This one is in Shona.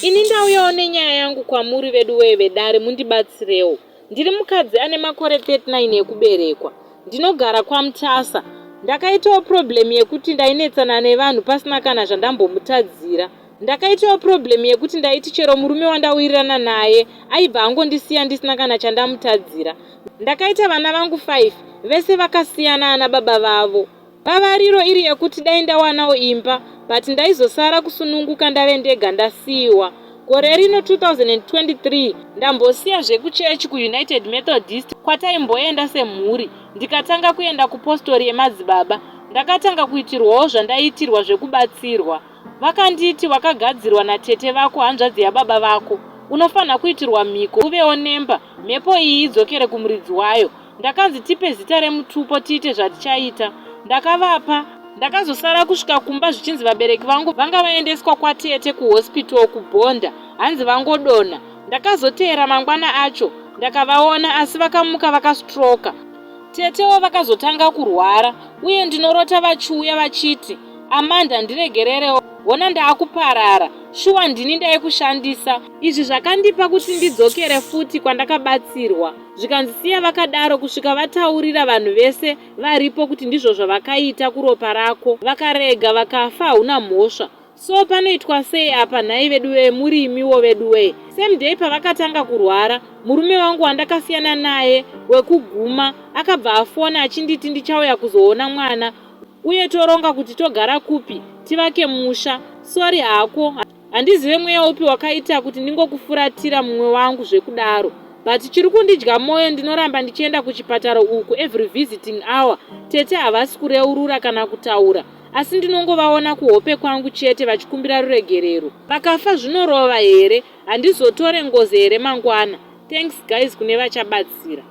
Ini ndauyawo nenyaya yangu kwamuri veduwee vedare mundibatsirewo. Ndiri mukadzi ane makore 39 ekuberekwa. Ndinogara kwaMutasa. Ndakaitawo problem yekuti ndainetsana nevanhu pasina kana zvandambomutadzira. Ndakaitawo problem yekuti ndaiti chero murume wandawirirana naye aibva angondisiya ndisina kana chandamutadzira. Ndakaita vana vangu 5 vese vakasiyana ana baba vavo. Vavariro iri yekuti dai ndawanawo imba but ndaizosara kusununguka ndave ndega ndasiiwa. Gore rino 2023 ndambosiya zvekuchechi kuUnited Methodist kwataimboenda semhuri ndikatanga kuenda kupostori yemadzibaba. Ndakatanga kuitirwawo zvandaiitirwa zvekubatsirwa. Vakanditi wakagadzirwa natete vako hanzvadzi yababa vako. Unofanha kuitirwa mhiko uvewo nemba mhepo iyi idzokere kumuridzi wayo. Ndakanzi tipe zita remutupo tiite zvatichaita. Ndakavapa. Ndakazosara kusvika kumba zvichinzi vabereki vangu vanga vaendeswa kwatete kuhospital kuBhonda hanzi vangodonha. Ndakazoteera mangwana acho ndakavaona asi vakamuka vakastroka. Tetewo vakazotanga kurwara uye ndinorota vachiuya vachiti Amanda ndiregererewo hona ndaakuparara shuwa ndini ndaikushandisa. Izvi zvakandipa kuti ndidzokere futi kwandakabatsirwa zvikanzi siya vakadaro kusvika vataurira vanhu vese varipo kuti ndizvo zvavakaita kuropa rako vakarega vakafa hauna mhosva So panoitwa sei apa nhai veduwee muri imiwo veduwee. Same day pavakatanga kurwara murume wangu wandakasiyana naye wekuguma akabva afona achinditi ndichauya kuzoona mwana uye toronga kuti togara kupi tivake musha. Sorry hako handizive mweya upi wakaita kuti ndingokufuratira mumwe wangu zvekudaro but chiri kundidya moyo ndinoramba ndichienda kuchipatara uku every visiting hour tete havasi kureurura kana kutaura asi ndinongovaona kuhope kwangu chete vachikumbira ruregerero. Vakafa zvinorova here handizotore ngozi here mangwana. Thanks guys kune vachabatsira.